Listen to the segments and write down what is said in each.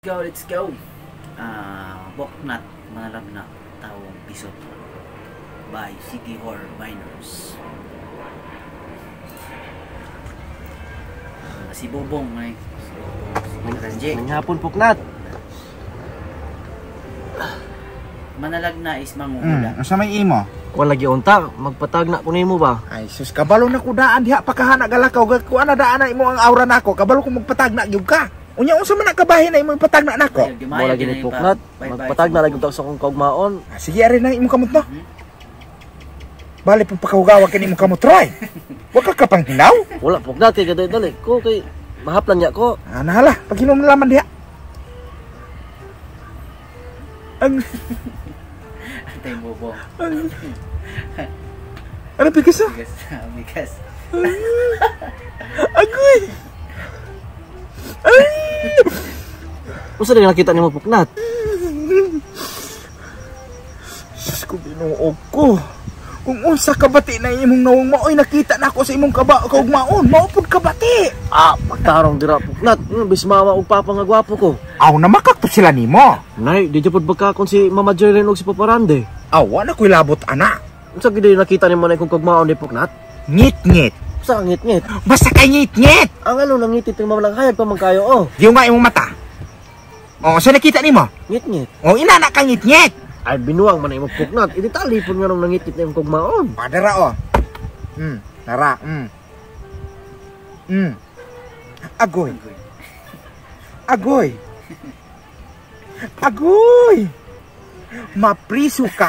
Go, let's go. Boknat, Manalagna, Tawong Pisot by Siquijor Miners. Si Bobong ay. Si Ranji. Manghapon, Puknat. Manalagna is manguhula. Unsa may imo? Wala lagi unta, magpatag na ko nimo ba? Ay sus, kabalo na ko daan diha pakahana galakaw kuan na daan na imo ang aura nako, kabalo ko magpatag na gyud ka. Unya unsa man na kabahin na imo ipatag na nako? Mo lagi ni Puknat, magpatag na lagi unta sa akong kaugmaon. Ah, sige, ari na imong kamot no. Bali pong pakahugawa kini imong kamot, Roy. Wa ka kapang hinaw? Wala, Puknat, kay gaday dali ko kay mahaplan niya ko. Ah, nahala, paghinom na laman diha. Ang Antay Bobong. Ano bigas ah? Bigas, bigas. Agoy. Ay! Unsa na nakita nimo, Puknat? Sus ko, Ginoo ko. Kung unsa kabati na imong nawong maoy nakita nako sa imong kaugmaon, mao pud kabati. Ah, pagtarong dira, Puknat. Bis mama ug papa nga gwapo ko. Aw na makakto sila nimo. Nay, di jud pagkakon si Mama Jerlyn ug si Papa Rande. Aw, wa na ko'y labot ana. Unsa gid nakita nimo na ikong kaugmaon ni Puknat? Ngit-ngit. Unsa ang ngit-ngit? Basta kay ngit-ngit. Ang ano nangitit ng mama lang hayag pa man kayo oh. Diyo nga imong mata. Oh, unsa nakita nimo? Ngit-ngit. Oh, ina na ka ngit-ngit. Ay binuang man imong Puknat. Idi talipon nga nung nangitit na imong kaugmaon. Padara oh. Nara. Agoy. Agoy. Agoy. Mapriso ka.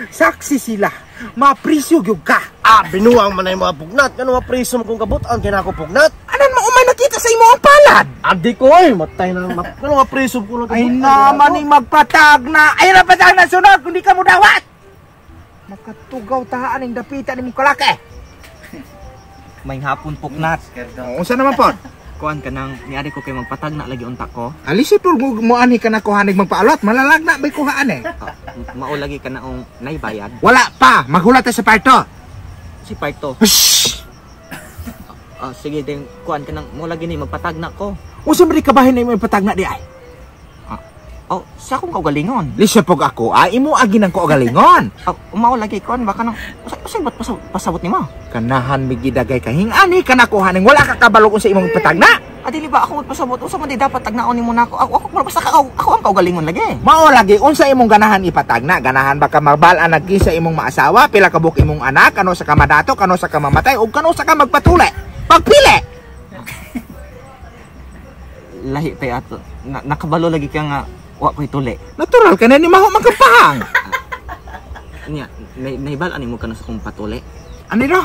Saksi sila. Mapriso gyud ka. Ah, binuang man ay mga Puknat. Ngano mapriso mo kung kabutan kay nako, Puknat? Anan mo umay nakita sa imo ang palad? Adi ko ay matay na. Ngano mapriso ko lang Ay kabutan naman kay ni magpatag na. Ay na patag na sunod kung di ka mo dawat. Makatugaw tahaan ning dapita ni mong kalaki. May hapon, Puknat. Oo, unsa naman pod? Kuan ka nang niari ko kay magpatag na lagi unta ko. Alisod mo mo ani ka na kuhanig magpaalot, malalagna bay kuhaan eh. Mao lagi ka na ong naibayad. Wala pa, maghulat ta sa parto. Si parto. Shh! Sige din, kuan ka nang mo lagi ni magpatag na ko. Unsa man di kabahin na imo ipatag na di ay? Oh, sa akong kaugalingon. Lisod pog ako, imo agi nang kaugalingon. Mao lagi kuan baka nang usa ba't pasabot nimo? Kanahan mi gidagay kahing ani kanakuha ning wala ka kabalo unsa imong ipatag na. Dili ba ako magpasabot unsa man di dapat tagnaon nimo nako? Ako ako basta ka, ako ang kaugalingon lagi. Mao lagi unsa imong ganahan ipatag na? Ganahan ba ka mabal-an nagki sa imong maasawa, pila ka buok imong anak, kano sa ka madato, kano sa ka mamatay ug kano sa ka magpatuli? Pagpili. Lahi tay ato. Nakabalo lagi ka nga wa ko'y tuli. Natural ka na ni maho magkapahang. Nya, naibal-an nimo kano sa kong patuli. Ano do?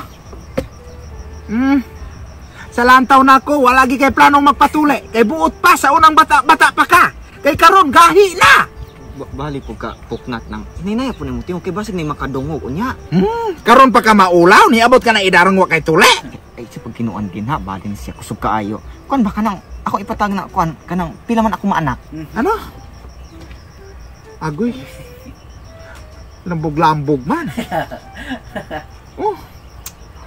Sa lantaw nako, wala gi kay planong magpatuli. Kay buot pa sa unang bata pa ka. Kay karon gahi na. Bali po ka, Puknat nang. Hininaya po nimo tingo kay basig ni makadungog unya. Karon pa ka maulaw, niabot ka na idarong wa kay tuli. Ay sa pagkinuan din ha, balin siya kusog kaayo. Kuan ba kanang ako ipatag na kuan kanang pila man ako maanak. Ano? Agoy. Lambog-lambog man. Oh.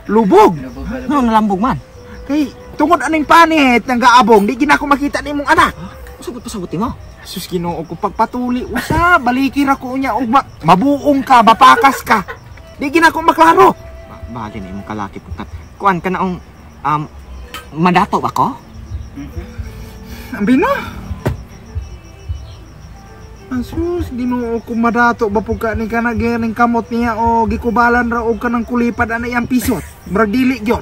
Lubog. Lubog ba, lubog? No, nalambog man. Kay tungod aning panit ng gaabong, di gina ko makita nimong anak. Usa pud pasabot nimo? Sus, Ginoo ko pagpatuli usa, balikir ako unya og mabuong ka, mapakas ka. Di gina ko maklaro. Bali na imong kalaki, Puknat. Kuan ka naong madato ba ko? Ambi na. Asus, Ginoo ko madato ba pug ka ni kanang ning kamot niya o gikubalan ra og kanang kulipad ana iyang pisot. Murag dili gyud.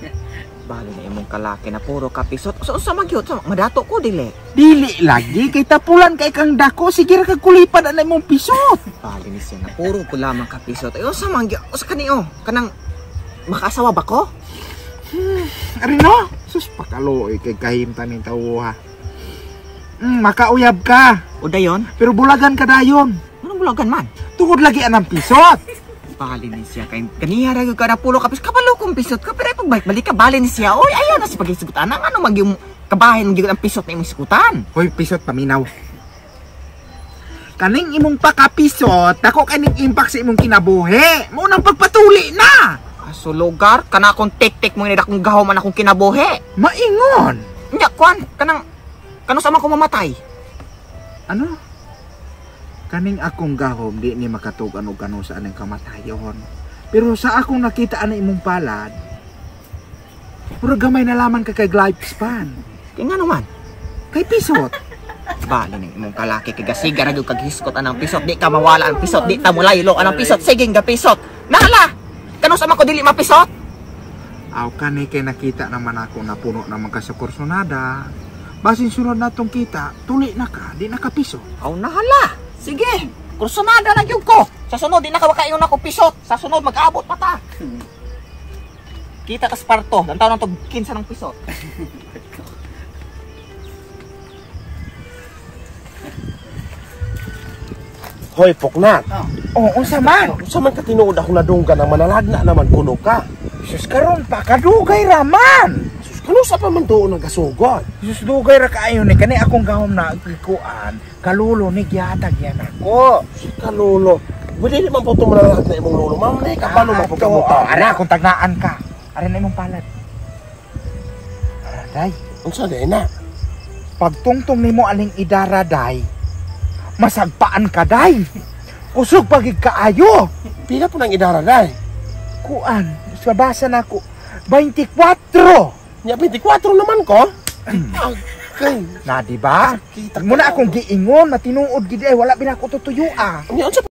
Bali na imong kalaki na puro ka pisot. Usa usa man gyud, madato ko dili. Dili lagi kay tapulan kay kang dako sige ra kag kulipad ana imong pisot. Bali ni siya na puro ko lamang ka pisot. Ay usa man gyud, usa kani oh, kanang makaasawa ba ko? Ari no? Sus pakaloy kay kahimta ning tawo ha. Makauyab ka. O dayon? Pero bulagan ka dayon. Anong bulagan man? Tungod lagi anang pisot. Bali ni siya kay kaniya ra gyud ka na puro ka pisot. Kabalo kong pisot ka pero pag balik ka bali ni siya. Oy ayaw na si pagisugutan. Ano magyung kabahin gyud ang pisot na imong sikutan? Hoy pisot paminaw. Kaning imong pakapisot, dako kaning impact sa imong kinabuhi. Mao nang pagpatuli na. Aso lugar kana akong tik-tik mo ni dakong gaho man akong kinabuhi. Maingon. Nya kuan kanang kano sa man ko mamatay? Ano? Kaning akong gahom di ni makatugan og kano sa anang kamatayon. Pero sa akong nakita ana imong palad, puro gamay na laman ka kay lifespan. Kay nga naman. Kay pisot. Bali ning imong kalaki kay gasiga ra gyud kag hiskot anang pisot, di ka mawala ang pisot, di ta mulaylo anang pisot, sige nga pisot. Nahala. Kano sa man ko dili mapisot? Aw kani kay nakita naman ako na puno naman ka sa kursonada. Basin sunod na tong kita, tuli na ka, di na ka piso. Aw nahala. Sige. Kursonada na gyud ko. Sa sunod di na ka makaingon ako pisot. Sa sunod mag-abot pa ta. Kita ka sa parto, lantaw nang tog 15 ng pisot. Hoy, puknat. Oh, unsa man? Unsa man ka tinuod ako nadunggan ang manalagna naman kuno ka. Sus karon pa kadugay raman. Sus, kanusa pa man doon nagasugod. Sus dugay ra kaayo ni kani akong gahom na gikuan, kalulo ni gihatag yan ako. Sus, kalulo. Pwede di man po ito manalagna imong lulo. Ma'am, na kabalo man po Ato, kamo oh, ara akong tagnaan ka. Ara na imong palad. Ara day. Unsa di na? Pagtungtong nimo aning idara day, masagpaan ka day. Kusog pagig kaayo. Pila po nang idara day? Kuan, sa basa nako 24. Nya 24 naman ko. Okay. Na di ba? Kita Muna akong giingon, matinuod gid ay wala binako tutuyo ah. Nya unsa